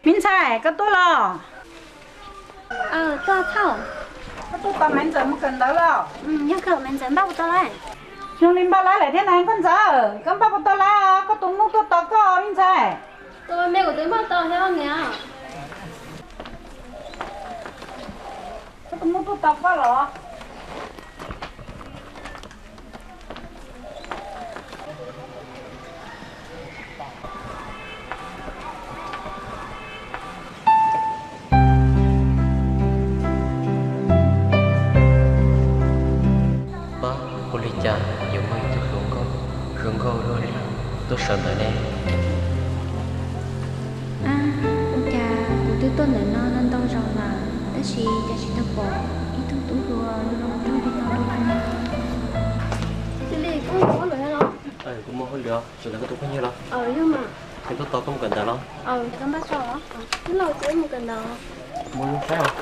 Me ntxhais, koj tuaj los? Tuaj thaum. Koj tuaj tos Maiv Ntxawm mus kawm ntawv los? Yog kawm Maiv Ntxawm npaj puas tau lawm? Zoo li npaj lawm thiab na koj ntxawm, koj npaj puas tau lawm? Koj tus muam tuaj tos koj me ntxhais. Tus me kuv twb npaj tau thiab niam. Koj tus muam tuaj tos koj los? Pab, ua li cas yuav muaj ib tug hluas nkauj zoo nkauj luaj li tuaj sawv ntawd ne? Ua cas kuv twb tuaj ntawm no ntau zaus lawm tab sis cas tsis tau pom ib tug tub hluas zoo nkauj li no li. Cia li, koj mus hauj lwm los? Kuv mus hauj lwm, tseem tos koj tus phooj ywg los? Yog mas. Koj tuaj tos koj mus kawm ntawv los? Koj npaj tau los? Twb los, kuv mus kawm ntawv. Mus zoo saib os.